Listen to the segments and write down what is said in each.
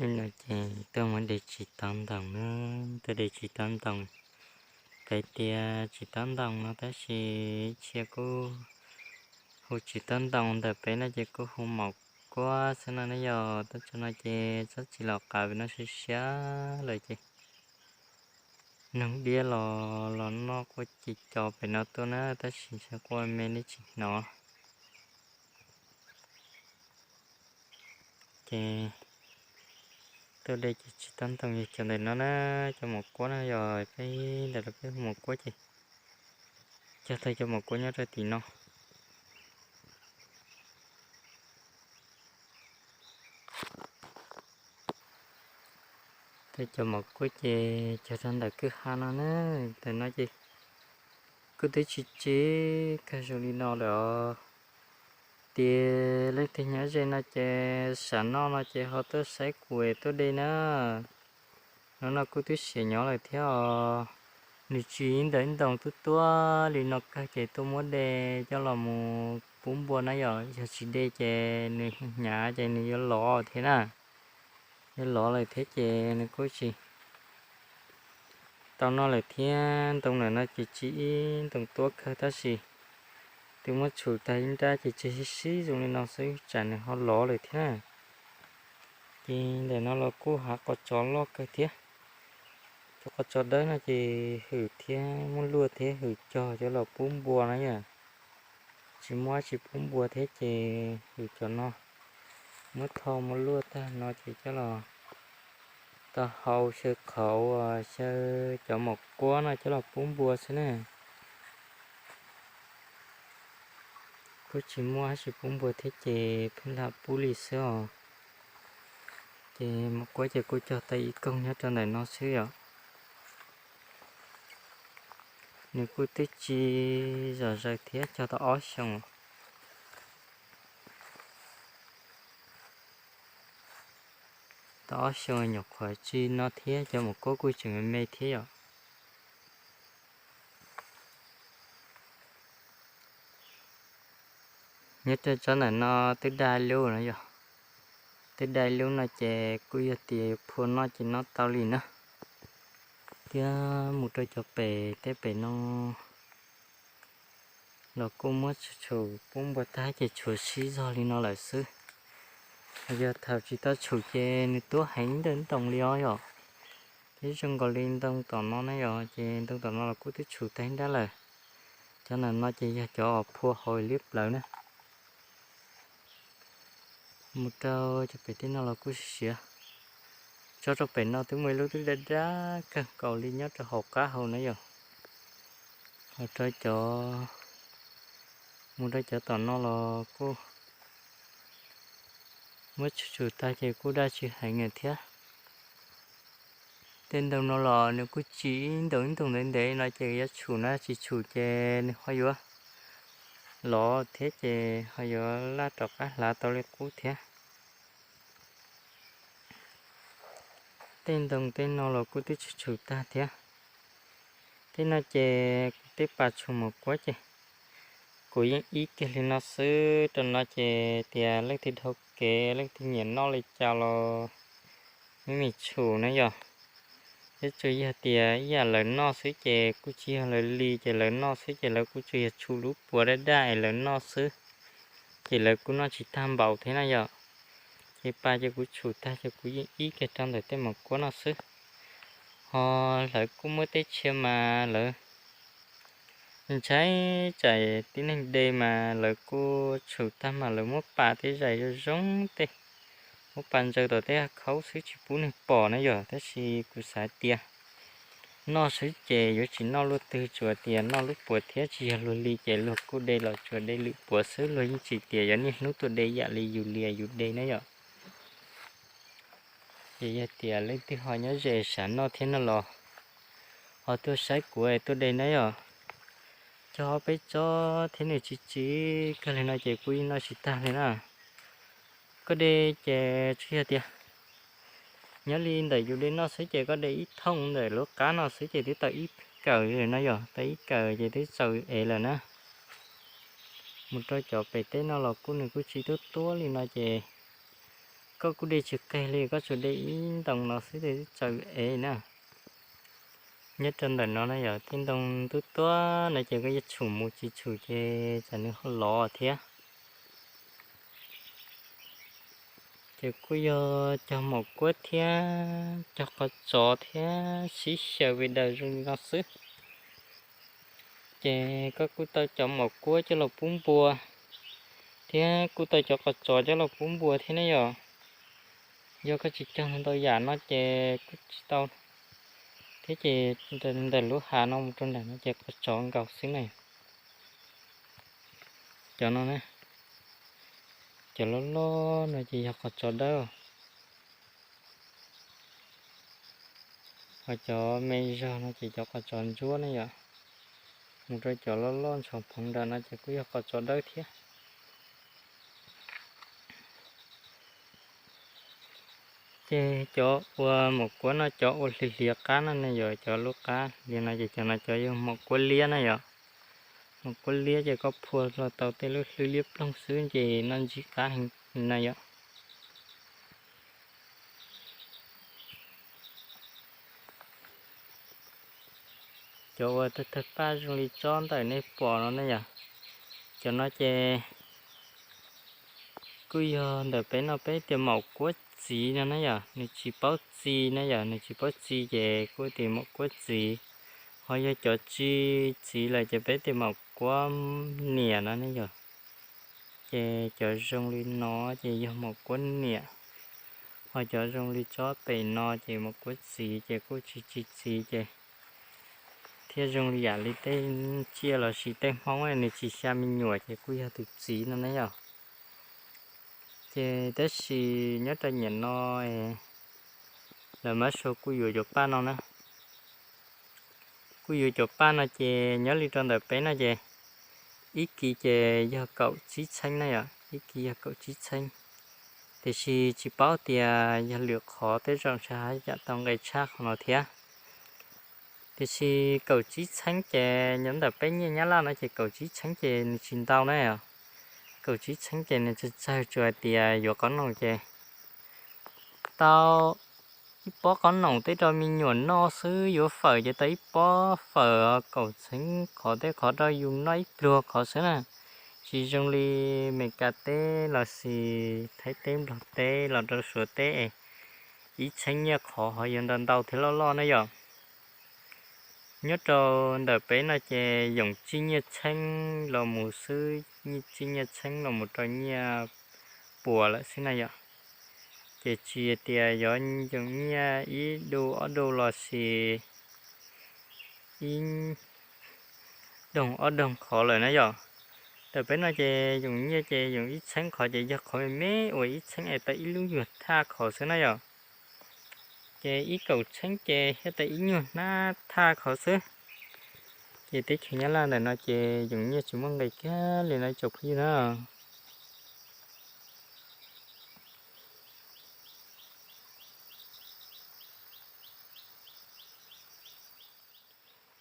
Nim no ces tuaj muab de tsis taub ntoo na, tuaj de tsis taub ntoo. Peb tias tsis taub ntoo no tab sis ib txhia kuj hu tsis taub ntoo, ntawm peb no ces kuj hu maum kuab xwb no ne yog. Tab sis no ces tsob txiv los qav pem no siab siab lawm ces noog diab los los noj quaj ci co pem no tuaj na, tab sis ntshe quaj me nej tsis hnov. Ces tuaj de ces tsis taub ntoo yog cov ntawm no na, cov maum kuab no yog peb ntawm lawv peb hu maum kuab ces cog tau cov maum kuab nyob rau tim no. Tau cov maum kuab ces cog rau ntawm kwj ha no na, ntawm no ces kuj twb tsis tsis kawg zoo li no lawm os. Tias leej twg nyob ze no ces sam noj no ces ho tuaj saib kuv es tuaj de na. No no kuj twb siav nyob lawm thiab os. Nws tsis ntawm ib ntoo tuaj tuaj li no kawg ces tuaj muab de coj los mus pub npua na yom, yog tsis de ces nws hnyav ces nws yuav lov thiab na. Yuav lov lawm thiab ces nws kuj tsis tau noj lawm thiab. Ntoo ntawm no ces tsis ib ntoo tuaj kawg tab sis twb muab tshum tag ib nrab ces tseg sib sib zoo li no xwb tsam nws ho lov lawm thiab na. Ces ntawm no los kuj hav qos tsov loj kawg thiab. Cov qos tsov dawb no ces hwm thiab muab luaj thiab hwm cog cov los pub npua na yom. Tsis muab tsis pub npua thiab ces hwm cov no muab tho muab luaj tag no ces coj los tau hau xyaw qhauv, xyaw cov maum kuab no coj los pub npua xwb na. Kuj tsis muaj dab tsi pub npua thiab ces pheej lam pub li xwb os. Ces maum kuab ces kuj cog tau ib koog nyob rau ntawm no xwb yom. Nws kuj twb tsis zom zaws thiab, cog tau ob xyoos, tau ob xyoos nyuam qhuav tsis no thiab, cov maum kuab kuj tseem me me thiab yom. Nyob rau tsob ntawm no twb daj lub no yog, twb daj lub no ces kuj yog tias phua noj ces noj tau li na. Thiab mus rau cov pem teb pem no los kuj muab tshum tshum pub npua tag ces tshuav sib zog li no lawm xwb. Yog thaum tsis tau tshum ces nws tuab heev ntawm ntoo li os yom. Thiab zoo nkaus li ntoo tom no na yom, ces ntoo tom no los kuj twb tshum tag ib nrab lawm. Cov ntawm no ces yog cov uas phua hauv liab plawv na. Mus rau cov pem teb no los kuj siav. Tso rau pem no twb muaj ib lub twb daj daj kawg nkaus li nyob rau hauv qab hau na yom. Ho rau cov, mus rau cov tom no los kuj muab tshum tshum tag ces kuj daj tsis heev thiab. Tej ntoo no los nws kuj tsis ib ntoo ib ntoo ntev ntev no ces yuav tshum na, tsis tshum ces nws ho yuav lov thiab ces ho yuav laj rov qab hlav tau li qub thiab. Tej ntoo tej no los kuj twb tshum tshum tag thiab. Tej no ces kuv twb pas tshum mus kuab ces kuv yeej ib kiag li no xwb. Rau no ces tias leej twg dhau kev leej twg nyiam noj li cas los me me tshum na yom. Thiab tsuas yog tias ib yam lawv noj xwb ces kuj tsis yog lawv li ces lawv noj xwb ces lawv kuj tsuas yog tshum lub puav daj daj es lawv noj xwb, ces lawv kuj noj tsis tag npaum thiab na yom. Ces pas ces kuv tshum tag ces kuv yeej ib kiag rau ntawm tej maum kuab no xwb. Ho lawv kuj muab teb tshia mas lawv ntshai tsam tib neeg de mas lawv kuj tshum tag mas lawv muab pas tej zais zoo zoo tej, muab pas ntsaws tom tej khaub xwb tsis pub neeg pom na yom. Tab sis kuv xav tias noj xwb ces yuav tsis noj luaj twg, tsuas tias noj lub puav thiab tsis yog luag li ces luag kuj de los tsuas de lwm puav xwb, luag yeej tsis tias yuav niaj hnub tuaj de yam li yus li yus de na yom. Ces yog tias leej twg ho nyob ze sam noj thiab no los ho tuaj saib kuv es tuaj de na yom. Cog ob peb tsob thiab nws tsis tsis kawg li no ces kuj yeej noj tsis tag li na. Koj de ces tsuas yog tias nyob li ntawm yus de noj xwb ces koj de ib thooj ntawm lub qab no xwb ces twb tau ib kawm no yom, tau ib kawm ces twb txaus ev lawm na. Mus rau cov pem teb no los kuj nws kuj tsis tuab tuab li no ces Koj kuj de tsis qeg li, koj tsuas de ib ntoo no xwb twb txaus ev na. Nyob rau ntawm no na yog tej ntoo ntub tuab no ces koj yuav tshum mus tsis tshum ces tsam nws ho lov thiab. Ces kuj yog cog maum kuab thiab cog qhov tsov thiab sib xyaw li daws zoo li no xwb. Ces koj kuj tau cov maum kuab coj los pub npua, thiab kuj tau cov qhov tsov coj los pub npua thiab ne yom. Yog koj tsis cog ntau yam no ces kuj tsis tau. Thiab ces ntawm lub hav no mus rau nram no ces qhov tsov nkaus xwb ne. Cov no, cov loj loj no ces yog qhov tsov dawb, ho cov me zog no ces cov qhov tsov ntsuab ne yom. Mus rau cov loj loj ntshov phoov nram no ces kuj yog qhov tsov dawb thiab. Ces cov ua maum kuab no cov ua hliv hliv qab no ne yog cov lub qab li no ces cov no cov yog maum kuab liab na yom. Maum kuab liab ces koj phua los tau tej lub hlwb liab ploog xwb ces noj ntsig qab heev no yom. Cov uas tawg tawg paj zoo li tsob ntawm nej pom no ne yom, cov no ces kuj yog ntawm peb no peb tias maum kuab txiv no na yom, nws tsis paub txi na yom, nws tsis paub txi ces kuj tias maum kuab txiv. Ho yog cov tsis txiv lawm ces peb tias maum kuab niam no ne yom. Ces cov zoo li no ces yog maum kuab niam, ho cov zoo li tsob pem no ces maum kuab txiv ces kuj tsis tsis txiv ces thiab zoo li yam li tej tsiaj los sis tej Hmoob nws tsis xya me nyuam ces kuj yog tus txiv no na yom. Ces tab sis nyob rau nyam no lawv mab sua kuj yuav cov paj no na. Kuj yuav cov paj no ces nyob li rau ntawm peb no ces ib kis ces yog kaum tsib txheeb na yom, ib kis yog kaum tsib txheeb. Tiam sis tsis paub tias yog lwm qhov tej zaum ntshai haj yam tau nqe tshaj qhov no thiab. Tiam sis kaum tsib txheeb ces nyob ntawm peb nyiaj Nyab Laj no ces kaum tsib txheeb ces nws tsis ntau na. Kaum tsib txheeb ces nws txawg txawg tsuas hais tias yuav qoob noom ces tau ib pob qoob noom tej rau me nyuam noj xwb, yuav fawm ces tau ib pob fawm kaum txheeb qhov tej qhov rau yus noj ib pluag qhov xwb na. Tsis zoo li Meskas teb los sis Thaib teb Nplog teb los rau Suav teb es ib txheeb nyiaj qhov ho yuav ntau ntau thiab loj loj na yom. Nyob rau ntawm peb no ces yoom tsib nyiaj txheeb los mus xwb, tsib nyiaj txheeb los mus rau nyiaj puas lawm xwb na yom. Ces tsis tias yuav yoom nyiaj ib du ob du los sis ib doog ob doog qhov lawm na yom. Ntawm peb no ces yoom nyiaj ces yoom ib txheeb qhov ces yog qhov me me uas ib txheeb es tau ib lub nyuag thaj qhov xwb na yom. Ces ib kaum txheeb ces thiaj tau ib nyuag hnab thaj qhov xwb. Ces teb chaws Nyab Laj ntawm no ces yoom nyiaj tsis muaj nqis kiag li no tsoom phooj ywg na.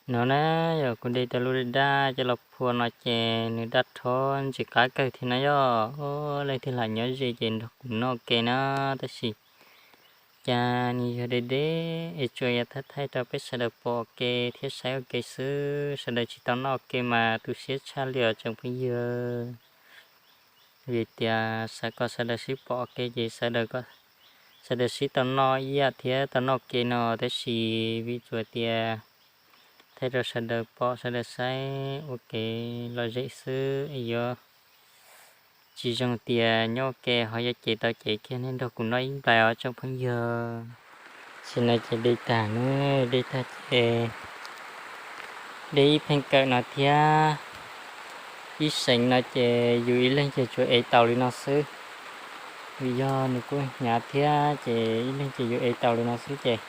No na, yog kuv de tau lub daj daj coj los phua no ces nws daj rhob ntxim qab kawg thiab na yom. Leej twg lam nyob ze ces nrog kuv noj ke na, tab sis cas nws yog deb deb es tsuas yog thaij thaij rau peb sawv daws pom ua ke thiab saib ua ke xwb, sawv daws tsis tau noj ua ke mas tu siab tshaj li os tsoom phooj ywg. Vim tias xav kom sawv daws sib pom ua ke ces sawv daws sib tau noj ib yam thiab tau noj ua ke no, tab sis vim tsuas tias thaij rau sawv daws pom sawv daws saib ua ke lom zem xwb, yuav tsis zoo tias nyob ua ke ho yuav cev tau cev kiag, nej nrog kuv noj ib nplais os tsoom phooj ywg. Tam sim no ces de tag ne, de tag ces de ib pheej kawm no thiab ib seev no ces yus ib leeg ces tsuas ev tau li no xwb. Vim yog nws kuj hnyav thiab ces ib leeg ces yus ev tau li no xwb ces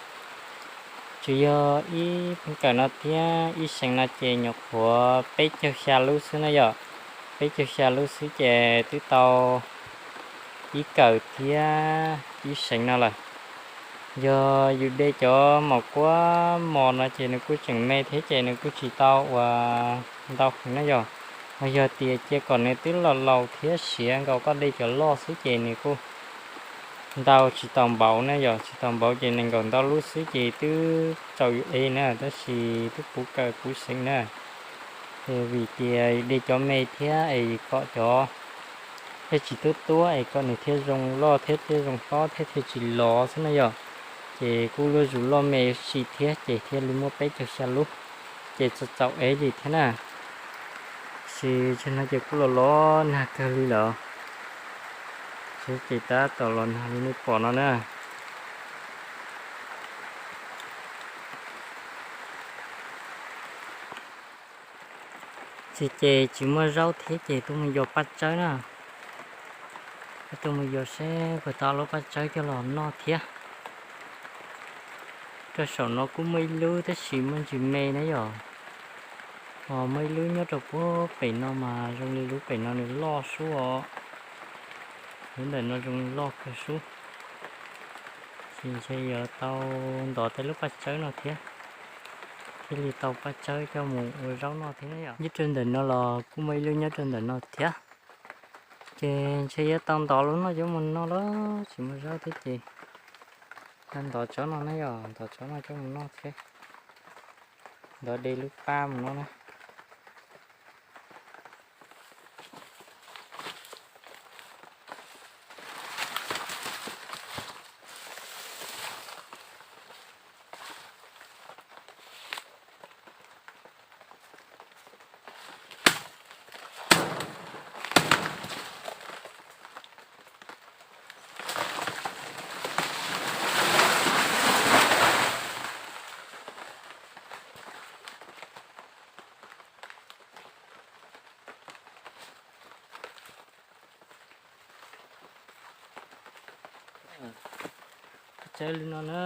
tsuas yog ib pheej kawm no thiab ib seev no ces nyuam qhuav peb caug xya lub xwb na yom. Peb caug xya lub xwb ces twb tau ib kawm thiab ib seev no lawm. Yog yus de cov maum kuab mos no ces nws kuj tseem me thiab ces nws kuj tsis tau ua ntau heev na yom. Ho yog tias cia kom nws twb laus laus thiab siav nkaus koj de cov loj xwb ces nws kuj Ntau tsis tau npaum na yom, tsis tau npaum ces nees nkaum ntau lub xwb ces twb txaus yuav ev na, tab sis twb puv kawm puv seev na. Ces vim tias de cov me thiab es kom cov thiaj tsis tuab tuab es kom nws thiaj zoo loj thiab thiaj zoo hlob thiab thiaj tsis lov xwb na yom. Ces kuj luaj zus loj me ua si thiab ces thiaj li muaj peb caug xya lub, ces txaus txaus ev li thiab na. Tab sis tsam no ces kuj los los nag kawg li lawm, ces tab tom los nag li nej pom no na. Tsis ces tsis muaj zaub thiab ces tuaj mus yos paj tsawb na. Tuaj mus yos seb puas tau lub paj tsawb coj los noj thiab. Rau saum no kuj muaj ib lub tab sis muaj ntsis me na yom. Ho muaj ib lub nyob rau puag pem no mas zoo li lub pem no nws loj sub os. Lub ntawm no zoo li loj kawg sub. Ces ntshe yuav tau ntov tej lub paj tsawb no thiab, thiaj li tau paj tsawb coj mus ua zaub noj thiab na yom. Nyob rau ntawm no los kuj muaj ib lub nyob rau ntawm no thiab. Ces ntshe yuav tau ntov lub no coj mus noj lawm, tsis muaj zaub thiab ces ntov tsob no na yom, ntov tsob no coj mus noj thiab. Ntov de lub paj mus no na. Paj tsawb li no na.